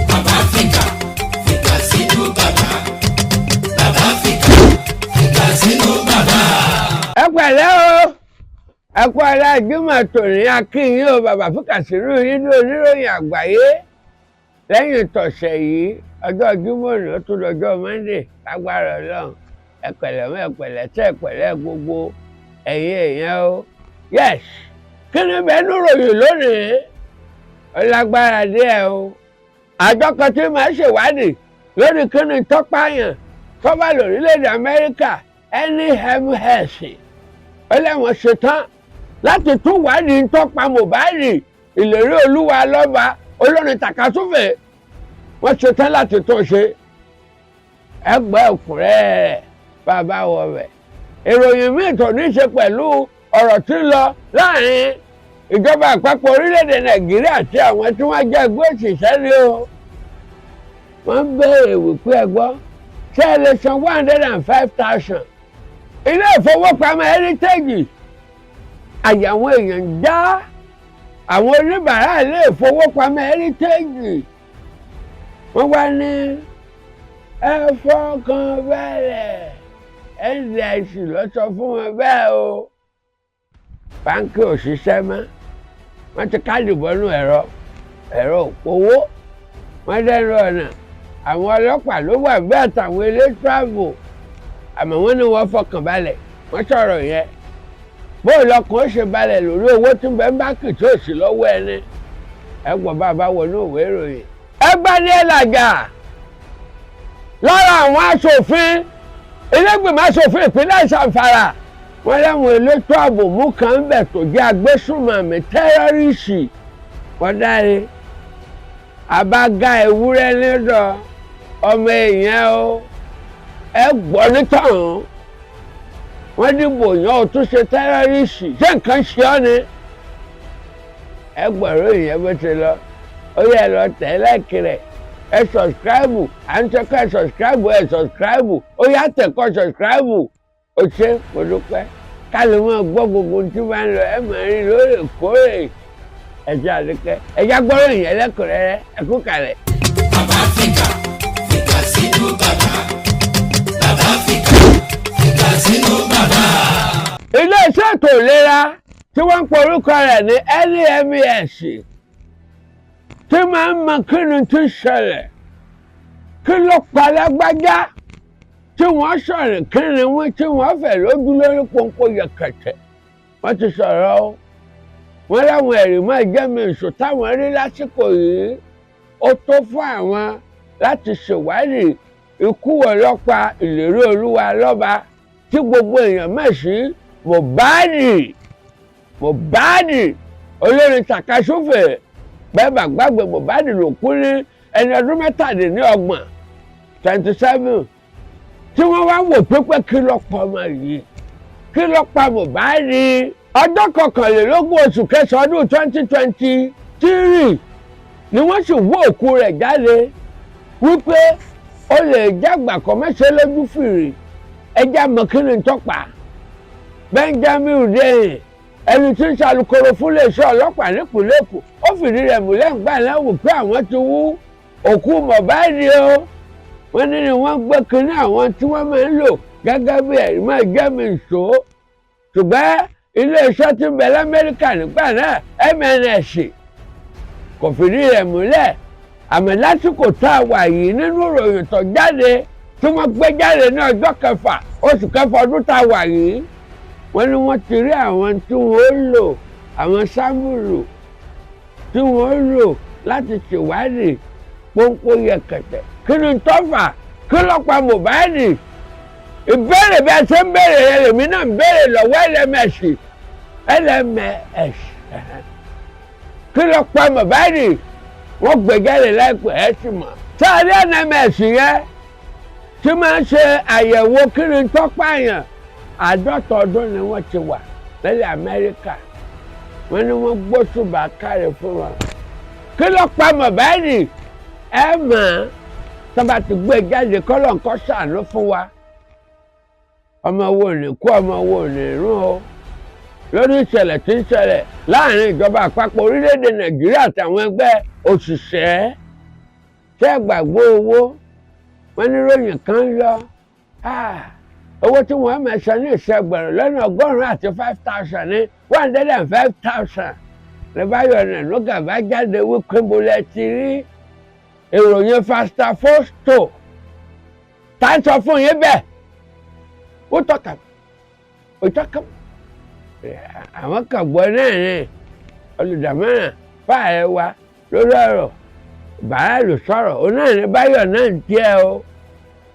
Bàbá fìkà fìkà sínú bàbá. Bàbá fìkà fìkà sínú bàbá. Ẹ pẹ̀lẹ́ o, ẹ kú aláàjùmọ̀ tòní, akínyìn o. Bàbá Fìkàsírù yín ní oníròyìn àgbáyé. Lẹ́yìn tọ̀sẹ̀ yìí, ọjọ́ Jímọ̀ ní, ó tún lọ́jọ́ Monday lágbára Ọlọ́run. Ẹ pẹ̀lẹ́ mọ́, ẹ pẹ̀lẹ́ tẹ́, ẹ pẹ̀lẹ́ gbogbo ẹ̀yin èèyàn o. Yes, kí ni bẹ́ẹ̀ ní ròyìn lónìí? Ó lágbára díẹ̀ o. Àjọ kan tí màá ṣèwádìí lórí kí ni tọ́páyàn tó bá lórílẹ̀‐èdè Amẹ́ríkà, NMS, ó lẹ́wọ̀n ṣetán láti tún wádìí tọ́pa Mohbad, Ìlérí Olúwa Lọ́ba, olórin tàkasúfè. Wọ́n ṣetán láti tún ṣe. Ẹgbẹ́ ẹ̀kúnrẹ́rẹ́ bàbá wọ bẹ̀. Ìròyìn míì tó ní ṣe pẹ̀lú ọ̀rọ̀ tí ń lọ láàrin ìjọba àpapọ̀ orílẹ̀-èdè Nàìjíríà àti àwọn tí wọ́n jẹ́ ẹgbẹ́ òṣìṣẹ́ ni o. Wọ́n ń béèrè wípé, ẹgbọ́, ṣé ẹ lè san 105,000? Ilé ìfowópamọ́ Heritage, àyàwó èèyàn ń já. Àwọn oníbàárà ilé ìfowópamọ́ Heritage, wọ́n wá ní ẹ fọkàn balẹ̀. NDIC ló sọ fún wọn bẹ́ẹ̀ o. Báńkì ò ṣiṣẹ́ mọ́, wọ́n ti káàdì bọ́nú ẹ̀rọ, ẹ̀rọ òpówó wọ́n dẹ́nu ọ̀nà. Àwọn ọlọ́pàá ló wà bẹ́ẹ̀ àtàwọn elétò ààbò, àmọ́ wọ́n ní wọ́n fọkàn balẹ̀. Wọ́n sọ̀rọ̀ yẹn, bóò lọkàn ó ṣe balẹ̀ lórí owó tí ń bẹ ń báńkì tó sì lọ́wọ́ ẹni? Ẹ gbọ́ bàbá wọnú ìwé ìròyìn. Ẹ gbá ní ẹlàjà lára àwọn aṣòfin ilégbèmọ̀ aṣòfin ìpínlẹ̀ Zamfara, wọ́n láwọn elétò ààbò mú kan ń bẹ̀ tó jẹ́ agbésùnmọ̀mí, terrorist. Wọ́n dáre àbága ewúrẹ́ lọ́dọ̀ ọmọ èèyàn o. Ẹ gbọ́ nítọ̀hún, wọ́n dìbò yàn ó tún ṣe terrorist. Ṣé nǹkan ṣe ọ́ ni? Ẹ gbọ́rọ̀ ìyẹn bó ti lọ. Ó yẹ lọ tẹ̀ like rẹ̀, ẹ subscribe. À ń tẹ́kọ̀, ẹ subscribe, ẹ subscribe. Ó yá, tẹ̀kọ́ subscribe. Ó ṣe, mo dúpẹ́. Ká lè máa gbọ́ gbogbo tí máa ń lọ, ẹ máa rí lóòrèkóòrè. Ẹ ṣe àdúpẹ́. Ẹ já gbọ́rọ̀ ìyẹn lẹ́kùnrẹ́rẹ́. Ẹ kú kalẹ̀. Bàbá fìkà fìkà sínú bàbá. Bàbá fìkà fìkà sínú bàbá. Iléeṣẹ́ ètò ìlera tí wọ́n ń porúkọ rẹ̀ ní LMS, tí máa ń mọ kí ni tí ń ṣẹlẹ̀, kí ló pa lágbájá, tí wọ́n sọ̀rọ̀, kí ni wọ́n tí wọ́n fẹ̀ lójú lórí pọ́npọ́ yẹ̀kẹ̀tẹ̀, wọ́n ti sọ̀rọ̀ o. Wọ́n láwọn ẹ̀rí máa jẹ́ mi ìṣò táwọn rí lásìkò yìí, ó tó fún àwọn láti ṣèwádìí ikú ọlọ́pàá Ìlérí Olúwa Lọ́ba tí gbogbo èèyàn mọ̀ sí Mohbad. Mohbad, olórin tàkasúfè. Bẹ́ẹ̀ bá gbàgbé, Mohbad ló kú ní ẹni ọdún 37, 27, tí wọ́n wá wò pípẹ́ kí ló pa ọmọ yìí, kí ló pa Mohbad. Ọjọ́ 21 oṣù kẹsàn-án ọdún 2023 ni wọ́n sì wú òkú rẹ̀ jáde, wípé ó lè jágbà kọ́ mẹ́sẹ̀ lójú fìrì. Ẹjẹ́ àmọ́ kí ni tọ́pa. Benjamin Hundeyin, ẹni tí ń ṣàlùkòrò fún iléeṣẹ́ ọlọ́pàá nípìnlẹ̀ Èkó, ó fìdí rẹ̀ múlẹ̀ ńgbà náà wò pé àwọn ti wú òkú Mohbad o. Wọ́n ní ni wọ́n gbé kinní àwọn tí wọ́n máa ń lò gẹ́gẹ́ bí ẹ̀rí máa jẹ́ mi ìṣó, ṣùgbọ́n iléeṣẹ́ tí ń bẹ l'Amẹ́ríkà nígbà náà, MNS, kò fìdí rẹ̀ múlẹ̀. Àmọ́ lásìkò tá a wà yìí, nínú ìròyìn tó jáde tí wọ́n gbé jáde ní ọjọ́ 6 oṣù 6 ọdún tá a wà yìí, wọ́n ní wọ́n ti rí àwọn tí wọ́n lò, àwọn sample tí wọ́n lò láti ṣèwádìí pọ́npọ́ yẹkẹtẹ kí ni tọ́fà, kí ló pa Mohbad. Ìbéèrè bí a ṣe ń béèrè yẹn lèmi náà ń béèrè lọ́wọ́ LMS, LMS, kí ló pa Mohbad? Wọ́n gbé jáde láìpẹ́, ẹ̀ sì mọ̀. Sáré NMS yẹn tí máa ń ṣe àyẹ̀wò kí ni tọ́pàyàn, 50 ọdún ni wọ́n ti wà lẹ́lẹ̀ Amẹ́ríkà. Wọ́n ní wọ́n gbóṣùbà káre fún wọn. Kí ló pa Mohbad? Ẹ mọ̀ tó bá ti gbé jáde. Kọ́lọ̀ nǹkan ṣàánú fún wa. Ọmọ wo ní kú, ọmọ wo ní rún o. Lórí ìṣẹ̀lẹ̀ tí ń ṣẹlẹ̀ láàrin ìjọba àpapọ̀ orílẹ̀-èdè Nàìjíríà àtàwọn ẹgbẹ́ òṣìṣẹ́. Ṣé ẹ gbàgbọ́ owó? Wọ́n ní ròyìn kan lọ. Owó tí wọ́n máa san ní ìṣẹ́gbẹ̀rún lọ́nà ọgọ́rùn-ún àti 5,000 ní 105,000. Ní Báyọ̀ Ọ̀nànúgà bá jáde wípé mo lẹ ti rí ìròyìn Fasta Fosto tá ń sọ fún yín bẹ́ẹ̀. Ó tọ́ka, ó tọ́ka. Àwọn kan gbọ́ náà ní olùdámọ̀ràn fáàrẹ wa lórí ọ̀rọ̀ bàálù sọ̀rọ̀ òun náà ní Báyọ̀ náà ń tiẹ̀ o.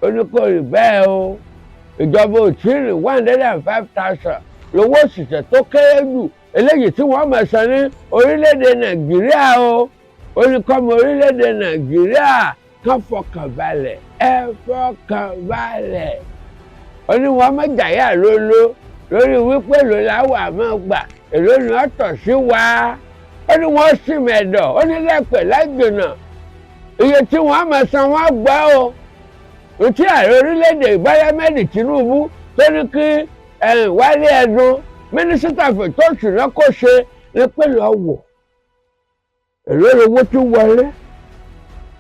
Ó ní kò rí bẹ́ẹ̀ o, ìjọba ò tí ì rí 105,000 lówó òṣìṣẹ́ tó kéré jù eléyìí tí wọ́n máa san ní orílẹ̀-èdè Nàìjíríà o. Ó ní kọ́mọ orílẹ̀-èdè Nàìjíríà kán fọkàn balẹ̀, ẹ fọkàn balẹ̀. Ó ní wọ́n má jàyà lólo lórí wípé èlò làwọn àmọ́ gbà, èlò ni wọ́n tọ̀ sí wa. Ó ní wọ́n sì mẹ̀dọ̀, ó ní lẹ́pẹ̀ láìjìnà iye tí wọ́n máa san wọ́n gbọ́ o. Tí ààrẹ orílẹ̀-èdè Bọ́lá Ahmed Tinubu tó ní kí Wálé Ẹdun, mínísítà fètò ìṣúná, kó ṣe ní pé lọ wò èló lowó tí wọlé,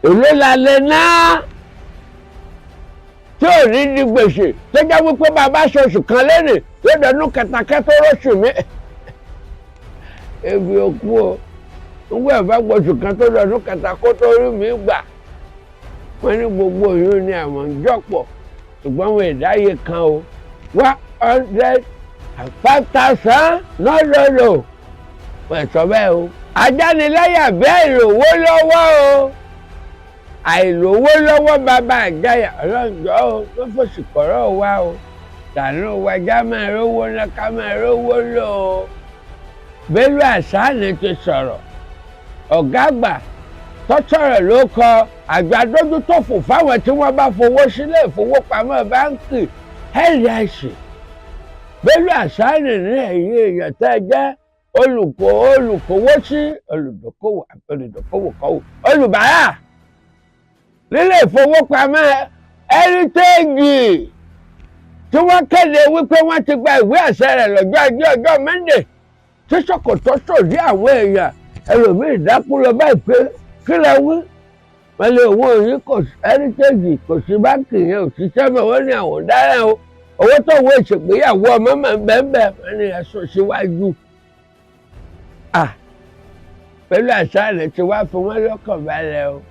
èló lálẹ́ náà tí ò ní di gbèsè, tó jẹ́ wípé bàbá ṣoṣù kan lẹ́nìí lọ́dọọdún kẹtàkẹ́tọ́ lóṣù mi ebi òkú o. Nígbà bá gbóṣù kan tó lọ́dún kẹta kó tó rí mi gbà. Wọ́n ní gbogbo òyìn ní àwọn ń jọ̀pọ̀, ṣùgbọ́n wọn ìdáyé kan o, 105,000 lọ́lọ́lọ́, wọ́n sọ bẹ́ẹ̀ o. Ajániláyà bí àìlówó lọ́wọ́ o, àìlówó lọ́wọ́ bàbá àjáyà. Ọlọ́njọ́ o, ló fòsì kọ́rọ́ wa o, tànú wa já máa rówó ná, ká máa rówó lò ó. Bello Àsáàní ti sọ̀rọ̀, ọ̀gá àgbà tó sọ̀rọ̀ ló kọ àjọ adójútòfò fáwọn tí wọ́n bá fowó sílẹ̀ ìfowópamọ́ báńkì NDIC. Bello Àsáàní ní ẹ̀yìn èèyàn tẹ́ ẹ jẹ́ olùkó olùkówó sí olùdókòwò, olùdókòwò kọ́wò, olùbárà nílé ìfowópamọ́ Heritage tí wọ́n kéde wípé wọ́n ti gba ìwé àṣẹ rẹ̀ lọ́jọ́ ajé, ọjọ́ Monday, tí ṣòkòtò sòdí àwọn èèyàn, ẹlòmíì dákú lọ báyìí pé kí lẹ wí? Wọ́n lé owó yìí kò Heritage, kò sí báńkì yẹn ò ṣiṣẹ́ mọ́. Wọ́n ní àwọn dára o, owó tó wọ ìṣègbéyàwó ọmọ máa ń bẹ́ẹ̀ bẹ́ẹ̀. Wọ́n ní ẹ̀sùn síwájú pẹ̀lú àṣà rẹ̀ tí wàá fi wọ́n lọ́kàn balẹ̀ o.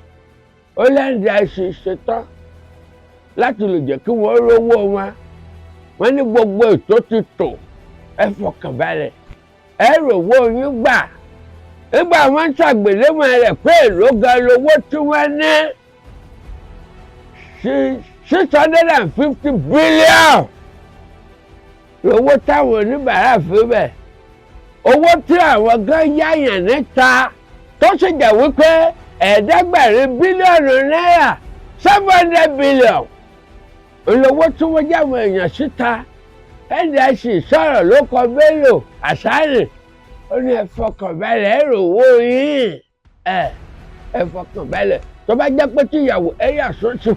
Ó lẹ́ǹdì àìsí ṣetán láti lè jẹ́ kí wọ́n rówó wọn. Wọ́n ní gbogbo ètò ti tò, ẹ fọkàn balẹ̀, ẹ rówó yín gbà. Nígbà wọ́n ń ṣàgbéléwọ̀n rẹ̀ pé èló gan lowó tí wọ́n ní, 650 billion lowó táwọn oníbàárà fi bẹ̀, owó tí àwọn gan yáyàn níta tó sì jẹ́ wípé 700 bílíọ̀nù náírà, 700 billion olówó tí wọ́n jáwọn èèyàn síta. NDIC sọ̀rọ̀ ló kọ Bello Àsáàní, ó ní ẹ fọkàn balẹ̀, ẹ rò owó yín, ẹ fọkàn balẹ̀. Tó bá jẹ́ pé tíyàwó ẹ yà sún sí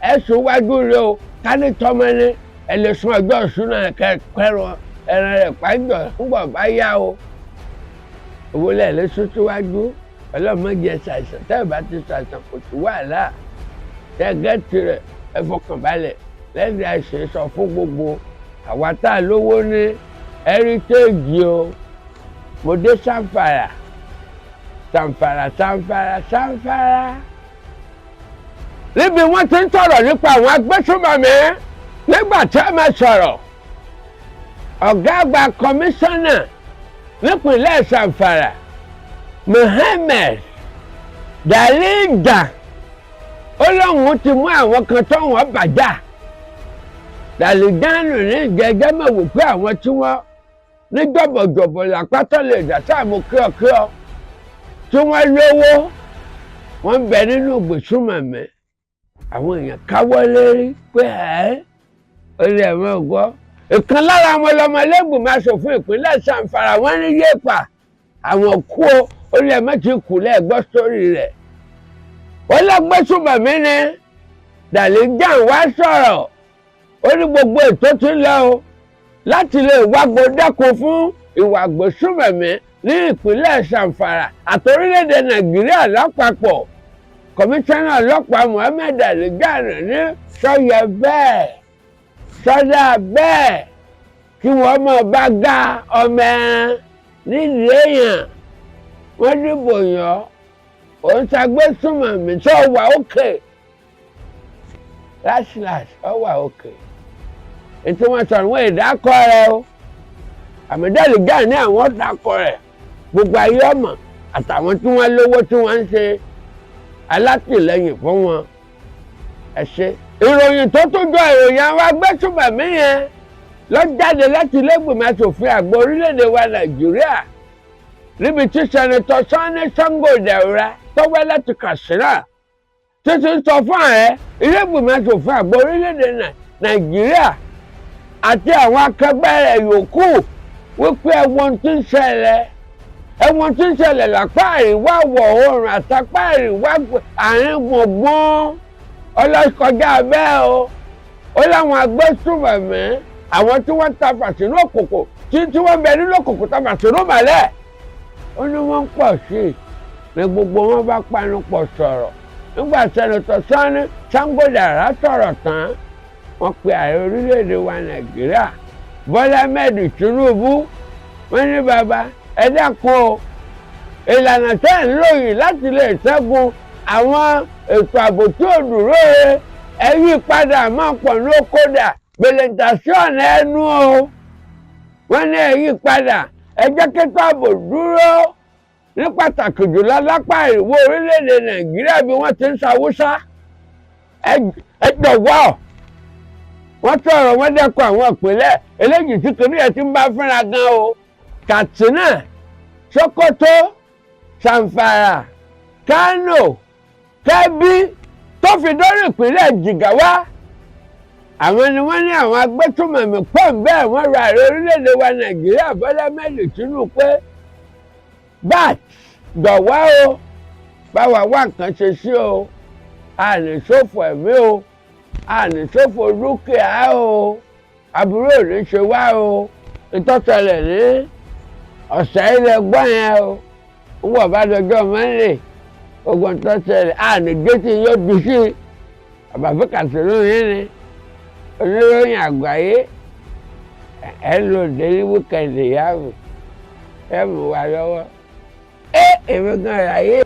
ẹ sún wájú rẹ o, ká ní tọmọ ní ẹ lè sún ọjọ́ ìṣúná kẹrọ ẹran rẹ̀ pàjọ ńgbọ̀ bá yá o, owó lẹ̀ lè sún síwájú. Ọlọ́mọdé ṣàìsàn, tẹ́ ẹ bá ti ṣàìsàn kò sí wàhálà. Tẹ́ gẹ́tì rẹ̀, ẹ fọkàn balẹ̀. Lẹ́yìn àìsàn sọ fún gbogbo àwa tá a lówó ní Heritage o. Mo dé Sàǹfàrà, Sàǹfàrà, Sàǹfàrà, Sàǹfàrà, níbi wọ́n ti ń sọ̀rọ̀ nípa àwọn agbésùnmọ̀mí. Nígbà tí a máa sọ̀rọ̀, ọ̀gá àgbà kọmíṣánná nípìnlẹ̀ Sàǹfàrà, Muhammed Dalija, ó lóun ti mú àwọn kan tó wọ́n bàjá. Dàlídánù ní jẹjẹ mọ̀ wò pé àwọn tí wọ́n ní jọ̀bọ̀jọ̀bọ̀ làpátọ́ lè dà sáàmù kíọ̀kíọ̀ tí wọ́n lówó wọ́n ń bẹ nínú gbèsùmọ̀mí. Àwọn èèyàn káwọ́ lérí pé ẹ́ ó lè mọ̀ gbọ́. Ìkan lára àwọn ọlọmọlẹ́gbìmọ̀ aṣòfin ìpínlẹ̀ Sàǹfàrà, wọ́n ní yéèpà àwọn kú o, ó lè má ti kù lẹ́ẹ̀gbọ́ sórí rẹ̀. Ó lọ́gbẹ́sùmọ̀mí ni. Dàlíjà wá sọ̀rọ̀, ó ní gbogbo ètò tí ń lọ o láti lè wágbó dẹ́kun fún ìwà àgbésùmọ̀mí ní ìpínlẹ̀ Sàǹfàrà àti orílẹ̀-èdè Nàìjíríà lápapọ̀. Kọmíṣánná ọlọ́pàá Muhammed Ali Gana ní sọ́yẹ bẹ́ẹ̀, sọ́dà bẹ́ẹ̀, kí wọ́n máa bá gá ọmọ ẹran nídìí èèyàn wọ́n dìbò yàn, òun ṣàgbésùnmọ̀mí tó wà òkè láṣìláṣì ọ wà òkè. Ètò wọn sọ̀rọ̀, wọn ìdákọ̀ rẹ o. Àmọ̀dálì Gana ní àwọn dákọ̀ rẹ̀, gbogbo ayé ọmọ àtàwọn tí wọ́n lówó tí wọ́n ń ṣe alátìlẹyìn fún wọn. Ẹ ṣe. Ìròyìn tó tún jọ ìròyìn àwọn agbésùnmọ̀mí yẹn ló jáde láti ilé-ìgbìmọ̀ aṣòfin àgbà orílẹ̀-èdè wa Nàìjíríà, níbi tí Senator Sani Sango Daura tó wá láti Katsina títí ń sọ fún ààrẹ ilé-ìgbìmọ̀ aṣòfin àgbà orílẹ̀-èdè Nàìjíríà àti àwọn akẹgbẹ́ rẹ̀ yòókù wípé ẹ̀wọ̀n tí ń ṣẹlẹ̀, ẹ̀wọ̀n tí ń ṣẹlẹ̀ lápá àríwá wọ̀ oòrùn àtàpá àríwá àárín gbùngbùn ọlọ́kọjá bẹ́ẹ̀ o. Ó láwọn agbésùnmọ̀mí, àwọn tí wọ́n ta fàṣínú òkùnkùn, tí wọ́n bẹ nínú òkùnkùn ta fàṣínú mọ́lẹ̀, ó ní wọ́n ń pọ̀ sí i. Ní gbogbo wọn bá panu pọ̀ sọ̀rọ̀. Nígbà Senator Sani Sango Daura sọ̀rọ̀ tán, wọ́n pe ààrẹ orílẹ̀-èdè wa Nàìjíríà, Bọ́lá Ahmed Tinubu. Wọ́n ní, "Bàbá, ẹ dákun o, ìlànà tẹ́ ń lò yìí láti lè ṣẹ́gun àwọn ètò ààbò tí ò dúró re, ẹ yí padà, máa pọ̀ ní okòdà gbèlèǹtàsí ọ̀nà ẹnu o." Wọ́n ní ẹ yí padà, ẹ jẹ́ kí ètò ààbò dúró, ní pàtàkì jùlọ lápá àríwá orílẹ̀-èdè Nàìjíríà bí wọ́n ti ń ṣàwúsá. Ẹ jọ̀wọ́. Wọ́n sọ̀rọ̀, wọ́n dẹ́kun àwọn ìpínlẹ̀ eléyìí tí kìnìún yẹn ti ń bá fínra gan o: Katsina, Sokoto, Zamfara, Kano, Kebbi, tó fi dórí ìpínlẹ̀ Jigawa. Àwọn ni wọ́n ní àwọn agbésùnmọ̀mí pọ̀ bẹ́ẹ̀. Wọ́n rọ ààrẹ orílẹ̀-èdè wa Nàìjíríà, Bọ́lá Ahmed Tinubu, pé bat jọ̀wọ́ o, báwa wá nǹkan ṣe sí o, a ní ṣòfò ẹ̀mí o, a ní ṣòfò dúkìá o, àbúrò ò ní ṣe wá o. Ìtọ́sẹ̀lẹ̀ ní ọ̀sẹ̀ ilẹ̀ gbọ́n yẹn o, ń wọ̀ bá dọjọ́ Monday, ogun ìtọ́sẹ̀lẹ̀ a ní gétí yóò dùn sí àbàfíkà sínú yín ni oníròyìn àgbáyé. Ẹ lò dé ní weekend, ìyá mi, ẹ mú wa lọ́wọ́. Ẹ èmi gan ráyè.